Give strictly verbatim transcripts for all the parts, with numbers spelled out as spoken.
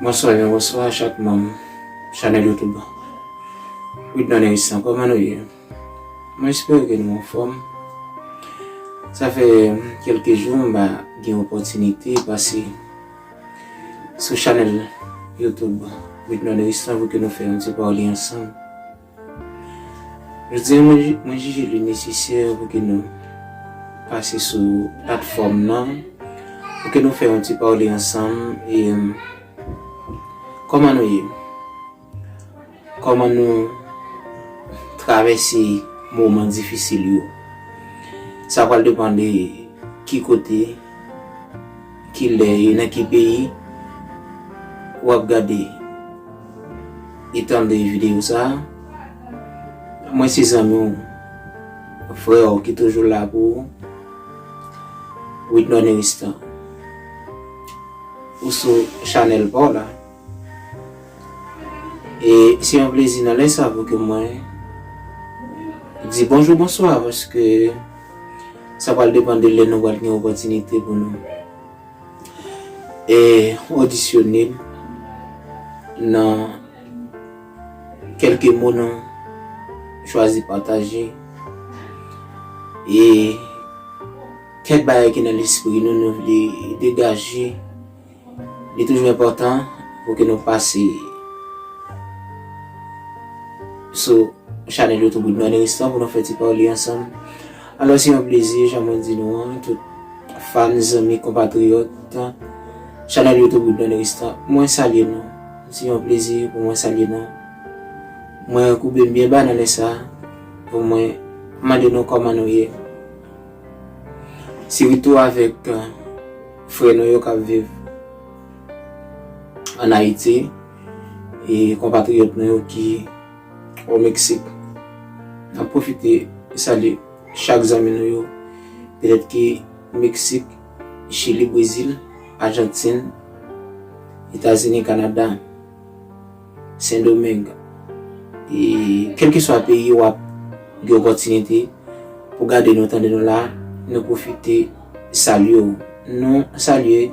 Bonswa, byen bonswa a chak manm chanèl YouTube Widnon Eristan. Kòman nou ye? Mwen espere ke nou anfòm. Sa fè kèlke jou m pa gen opòtinite pase sou chanèl YouTube Widnon Eristan pou ke nou fè yon ti pale ansanm. Jodi a, mwen, mwen jije li nesesè pou ke nou pase sou platfòm nan, pou ke nou fè yon ti pale ansanm. E, kòman nou ye? Kòman nou travèse moman difisil yo? Sa pral depann de ki kote, ki lè e nan ki peyi w ap gade e tande videyo sa a. Mwen se zanmi w, frè w ki toujou la pou ou, Widnon Eristan. Ou sou chanèl pa w la. E se yon plezi nan lè sa pou ke mwen di bonjou, bonswa, paske sa pral depann de lè nou pral gen opòtinite pou nou e, odisyone m nan kèlke mo nou chwazi pataje. E kèk bagay ki nan lespri nou, nou vle degaje. Li toujou enpòtan pou ke nou pase sou chanèl YouTube Widnon Eristan pou nou fè ti pale ansanm. Alò, se yon plezi, jan mwen di nou an, tout fan, zanmi, konpatriyòt chanèl YouTube Widnon Eristan, mwen salye nou. Se yon plezi pou mwen salye nou. Mwen koube m byen ba nan lè sa a pou mwen mande nou kòman nou ye. Siritou avèk, eh, frè nou yo k ap viv ann Ayiti e konpatriyòt nou yo ki o Meksik. N ap pwofite salye chak zanmi nou yo, petèt ki Meksik, Chili, Brezil, Ajantin, Etazini, Kanada, Sendomeng. E kèlkeswa peyi w ap gen opòtinite pou gade nou, tande nou la, nou pwofite salye w. Nou salye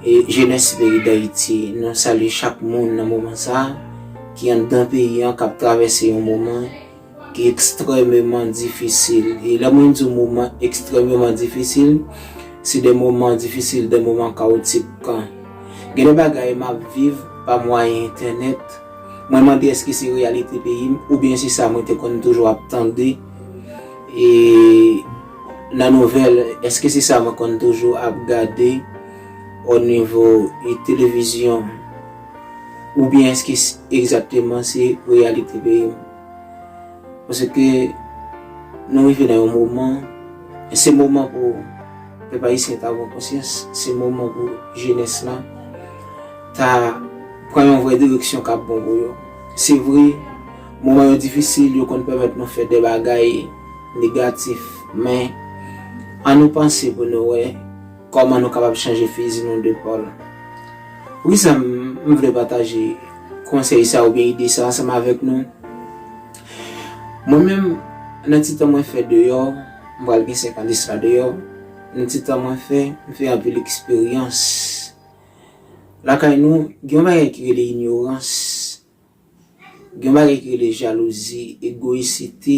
e jenès peyi Dayiti, nou salye chak moun nan moman sa a ki anndan peyi an, k ap travèse yon moman ki ekstrèmeman difisil. E lè mwen di w moman ekstrèmeman difisil, se de moman dififisil, de moman kawotik. Gen de bagay m ap viv pa mwayen entènèt. Mwen mande èske se reyalite peyi m oubyen se sa mwen te konn toujou ap tande e nan nouvèl, èske se sa mwen konn toujou ap gade o nivo e televizyon, oubyen èske s-, egzakteman se reyalite peyi m? Paske nou rive nan yon moman, se moman pou pèp ayisyen ta pran konsyans, se moman pou jenès la ta pran yon vrè direksyon k ap bon pou yo. Se vre, moman yo difisil, yo konn pèmèt nou fè de bagay negatif, men ann nou panse pou nou wè kòman nou kapab chanje fizi nou de pòl. Poukisa m, m vle pataje konsèy sa oubyen ide sa ansanm avèk nou? Mwen menm, nan ti tan mwen fè deyò, m pral gen senk an de sa deyò, nan ti tan mwen fè, m fè anpil eksperyans. Lakay nou, gen yon bagay ki rele inyorans, gen yon bagay ki rele jalouzi, egoyisite,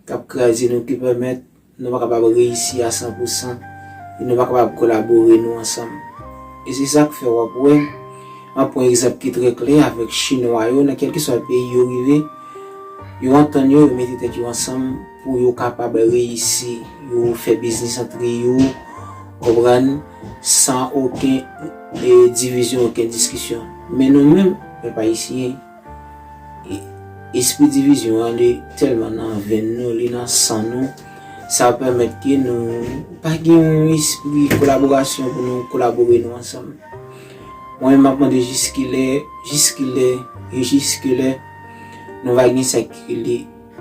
k ap kraze nou, ki pèmèt nou pa kapab reyisi a san pou san, e nou pa kapab kolabore nou ansanm. E se sa k fè w ap wè, m ap pran egzanp ki trè klè avèk Chinwa yo, nan kèlkeswa peyi yo rive, yo antann yo, yo mete tèt yo ansanm pou yo kapab reyisi, yo fè biznis antre yo, konprann, san okenn, e, divizyon, okenn diskisyon. Men nou menm, pèp ayisyen, e, espri divizyon an, li tèlman nan venn nou, li nan san nou, sa pèmèt ke nou pa gen yon espri kolaborasyon pou nou kolabore nou ansanm. Mwen menm, m ap mande jiskilè, jiskilè, e jiskilè nou va gen sa ki rele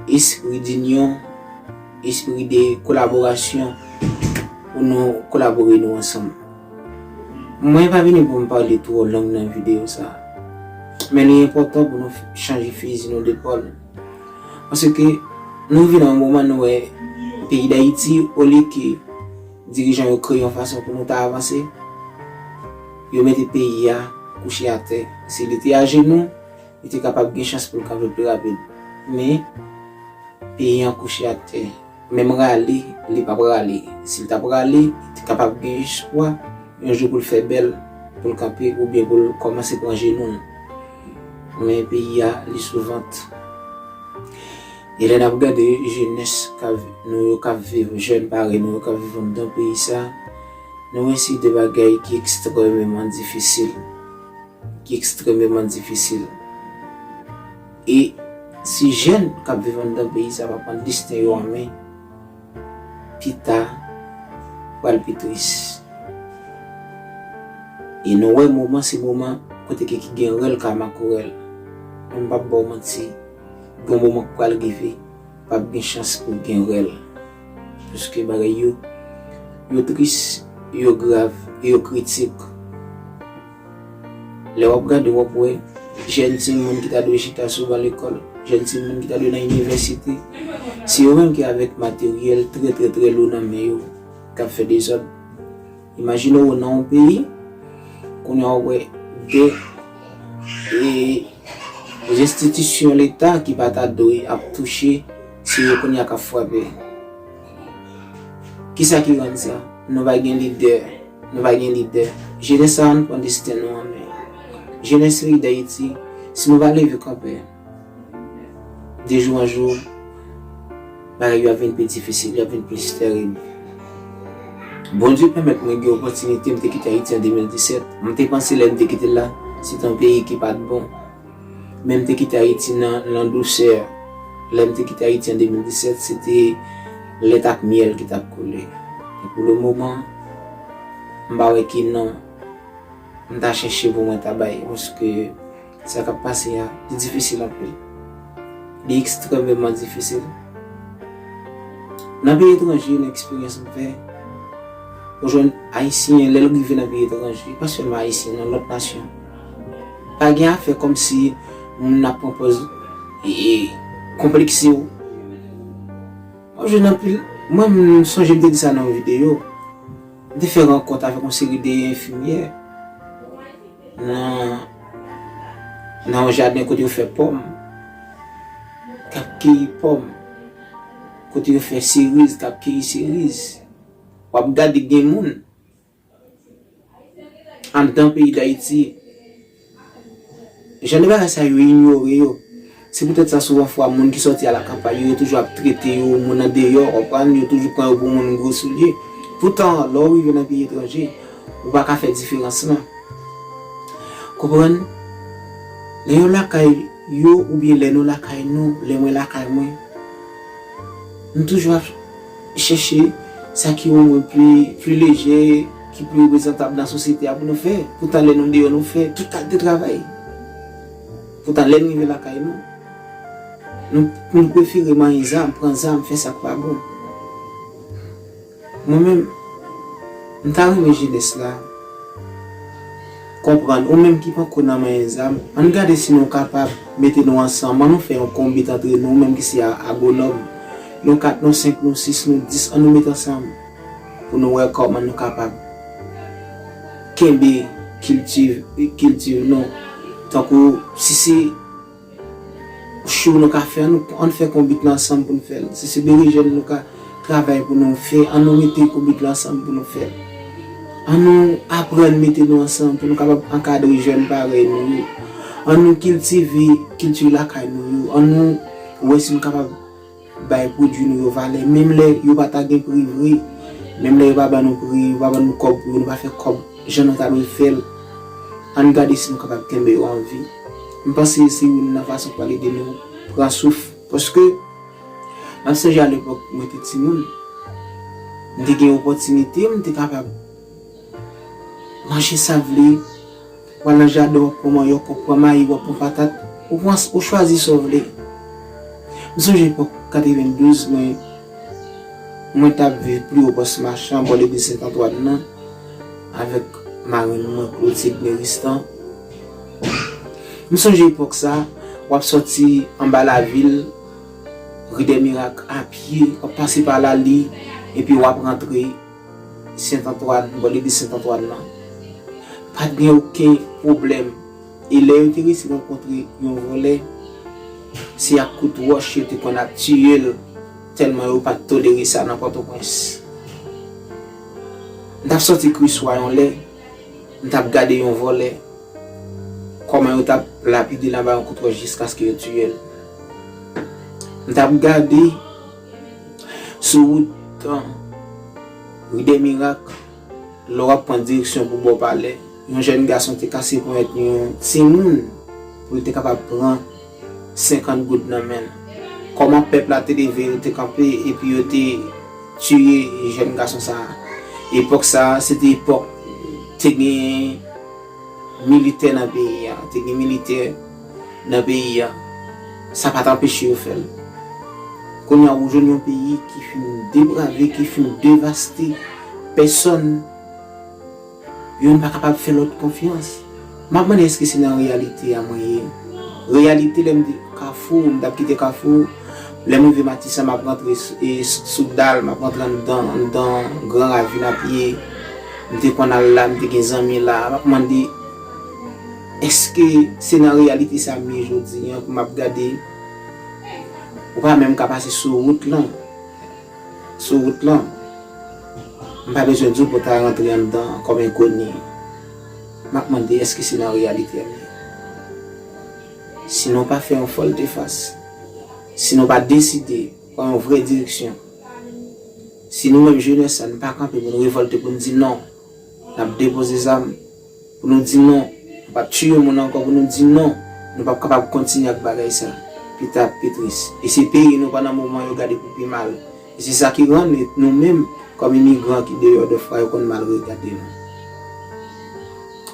espri dinyon, espri de kolaborasyon pou nou kolabore nou ansanm. Mwen pa vini pou m pale twò long nan videyo sa a, men li enpòtan pou nou f-, chanje fizi nou de pòl. Paske nou rive nan yon moman nou wè peyi Dayiti, olye ke dirijan yo kreye yon fason pou nou ta avanse, yo mete peyi a kouche atè. Si li te ajenou, li te kapab gen chans pou l kanpe pi rapid. Men, peyi an kouche atè. Menm rale, li p ap rale. Si l t ap rale, li te kapab gen espwa yon jou pou l fè bèl, pou l kanpe, oubyen pou l kòmanse pran jenou l. Men peyi a, li sou vant. E lè n ap gade jenès k ap, nou yo k ap viv, jèn parèy nou yo k ap viv anndan peyi sa, nou wè se de bagay ki ekstrèmeman difisil. Ki ekstrèmeman difisil. E si jèn k ap viv anndan peyi sa pa pran desten yo an men, pita pral pi tris. E nou wè moman se moman kote ke ki gen rèl ka makorèl. Men m p ap ba w manti, gen moman k pral rive, p ap gen chans pou gen rèl. Paske bagay yo, yo tris, yo grav, e yo kritik. Lè w ap gade, w ap wè jèn timoun ki ta dwe chita sou ban lekòl, jèn timoun ki ta dwe nan inivèsite, se yo menm ki avèk materyèl trè, trè, trè lou nan men yo, k ap fè dezòd. Imajine w nan yon peyi, kounye a w wè de, e, enstitisyon Leta ki pa ta dwe ap touche, se yo kounye a k ap frape. Kisa ki rann sa? Nou pa gen lidè. Nou pa gen lidè. Jenès sa, ann pran desten nou an men. Jenès peyi Dayiti, si nou pa leve kanpe, de jou an jou, bagay yo ap vin pi difisil, yo ap vin plis terib. Bondye pèmèt mwen gen opòtinite, m te kite Ayiti an de mil disèt. M te panse lè m te kite l la, se te yon peyi ki pa t bon. Men m te kite Ayiti nan, nan dousè. Lè m te kite Ayiti an de mil disèt, se te lèt ak myèl ki t ap koule. E pou le moman, m pa wè ki non m ta chèche pou mwen ta bay, paske sa k ap pase a, li difisil anpil. Li ekstrèmeman difisil. Nan peyi etranje, nan eksperyans m fè, ou jwenn Ayisyen, lè l rive nan peyi etranje, pa sèlman Ayisyen, nan lòt nasyon, pa gen afè kòmsi moun nan ap pran pòz, e, e, konplekse w. W ap jwenn anpil. Mwen, m sonje m te di sa nan yon videyo. M te fè rankont avèk yon seri de enfimyè nan, nan yon jaden kote yo fè pòm, k ap keyi pòm, kote yo fè seriz, k ap keyi seriz. W ap gade gen moun anndan peyi Dayiti, jan de bagay sa yo inyore yo. Se poutèt sa, souvan fwa, moun ki sòti a la kanpay yo, yo toujou ap trete yo moun andeyò, w konprann, yo toujou pran yo pou moun gwo soulye. Poutan, lè w rive nan peyi etranje, ou pa ka fè diferans lan. Konprann? Lè yo lakay yo, oubyen lè nou lakay nou, lè mwen lakay mwen, nou toujou ap chèche sa ki omwen pli, pli lejè, ki pli reprezantab nan sosyete a pou nou fè. Poutan lè nou deyò, nou fè tout kalite travay. Poutan lè n rive lakay nou, nou, nou prefere manyen zam, pran zam, fè sa k pa bon. Mwen menm, m ta renmen jenès la konprann, ou menm ki panko nan manyen zam, ann gade si nou kapab mete nou ansanm, ann nou fè yon konbit antre nou, ou menm ki se a, agwonòm, nou kat, nou senk, nou sis, nou dis, ann nou met ansanm pou nou wè kòman nou kapab kenbe kilti, kilti nou. Tankou si se cho nou ka fè, ann, ann fè konbit la ansanm pou n fè l. Si se berejèn nou ka travay pou nou fè, ann nou mete konbit la ansanm pou nou fè l. Ann nou aprann mete nou ansanm pou nou kapab ankadre jèn parèy nou yo. Ann nou kiltive kilti lakay nou yo. Ann nou wè si nou kapab bay pwodui nou yo valè, menm lè yo pa ta gen pri vre, menm lè yo pa ban nou pri, yo pa ban nou kòb pou yo, nou pa fè kòb jan nou ta dwe fè l. Ann gade si nou kapab kenbe yo an vi. M panse se youn nan fason k pral ede nou pran souf. Paske, m ap sonje alepòk mwen te timoun, m te gen opòtinite, m te kapab manje sa vle, w al nan jaden, w ap pran manyòk, w ap pran mayi, w ap pran patat, ou pran, ou chwazi sa w vle. M sonje epòk katrevendouz, mwen, mwen t ap viv pi wo Pòs Machan, bò legliz Sent Antwàn nan, avèk marenn mwen, Clotilde Meristan. M sonje epòk sa, w ap sòti anba lavil, ri dè Mirak, apye, w ap pase pa Lali, epi w ap rantre Sent Antwàn, bò legliz Sent Antwàn nan. Pa t gen okenn pwoblèm. E lè yo te resi rankontre yon vòlè, se ak kout wòch yo te konn ap tiye l, tèlman yo pa t tolere sa nan Pòtoprens. M t ap sòti Kriswa yon lè, m t ap gade yon vòlè, kòman yo t ap lapide l anba yon kout wòch jiskaske yo tiye l. M t ap gade sou wout, an, Ri dè Mirak, lè w ap pran direksyon pou bò palè, yon jèn gason te kase ponyèt yon timoun pou l te kapab pran senkant goud nan men l. Kòman pèp la te leve, yo te kanpe, epi yo te tiye jèn gason sa a. Epòk sa a, se te epòk te gen militè nan peyi a, te gen militè nan peyi a. Sa pa t anpeche yo fè l. Kounye a, ou jwenn yon peyi ki fin deprave, ki fin devaste. Pèsòn, youn pa kapab fè lòt konfyans. M ap mande, èske se nan reyalite a mwen ye? Reyalite, lè m te Kafou, m t ap kite Kafou, lè m rive Matisan, m ap rantre s-, e, s-, sou dal, m ap rantre anndan, anndan Gran Ravin a pye. M te konn al la, m te gen zanmi la. M ap mande, èske se nan reyalite sa m ye jodi an pou m ap gade, ou pa menm ka pase sou wout lan. Sou wout lan, m pa bezwen di w pou w ta rantre anndan kòm enkoni. M ap mande, èske se nan reyalite a m ye? Si nou pa fè yon vòltefas, si nou pa deside pran yon vrè direksyon, si nou menm jenès la, nou pa kanpe pou nou revòlte, pou nou di non, n ap depoze zam, pou nou di non, nou p ap tiye moun ankò, pou nou di non, nou p ap kapab kontinye ak bagay sa. Pita ap pi tris. E se peyi nou pandan moman yo gade pou pi mal. E se sa ki rann nou menm, kòm imigran ki deyò dèfwa, yo konn mal regade nou.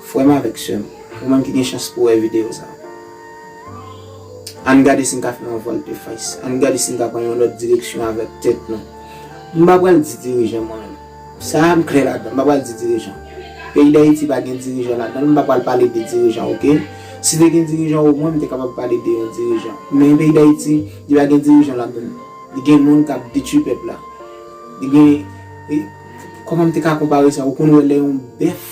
Frè m avèk sè m, ou menm ki gen chans pou wè videyo sa, ann gade si n ka fè yon vòltefas. Ann gade si n ka pran yon lòt direksyon avèk tèt nou. M pa pral di dirijan mwen menm. Sa a m klè ladan, m pa pral di dirijan. Peyi Dayiti pa gen dirijan ladan l, m pa pral pale de dirijan, oke? Si te gen dirijan, omwen m te kapab pale de yon dirijan. Men peyi Dayiti, li pa gen dirijan ladan l. Li gen moun k ap detwi pèp la. Li gen, e, kòman m te ka konpare sa? Ou konn wè lè yon bèf,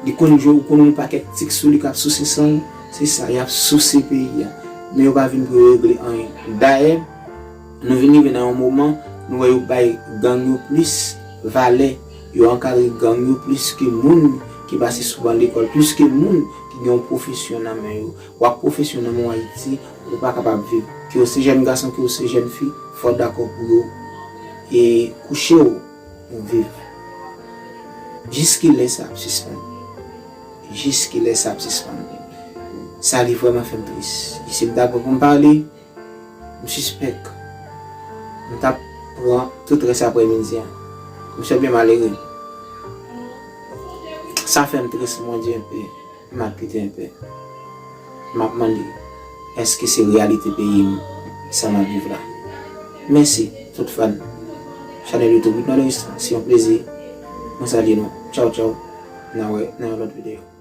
li konn jwe, ou konn yon pakèt tik sou li k ap souse san l, se sa, y ap souse peyi a. Men yo pa vin pou yo regle anyen. Dayè, nou vin rive nan yon moman, nou wè yo bay gang yo plis valè, yo ankadre gang yo plis ke moun ki pase sou ban lekòl, plis ke moun ki gen yon pwofesyon nan men yo. W ap pwofesyon nan men w Ayiti, ou pa kapab viv. Ke w se jèn gason, ke w se jèn fi, fò w dakò pou yo e kouche w pou w viv. Jiskilè sa ap sispann? Jiskilè sa ap sispann? Sa li vrèman fè m tris. E si m ta pran pou m pale, m sispèk m t ap pran tout rès aprèmidi a. M sè byen malere. Sa fè m tris, Bondye, enpe. M ap kite enpe. M ap mande, èske se reyalite peyi m, sa m ap viv la? Mèsi, tout fan chanèl YouTube Ritmo de Résistance. Se yon plezi. Mwen salye nou. Tchaw, tchaw. N a wè nan yon lòt videyo.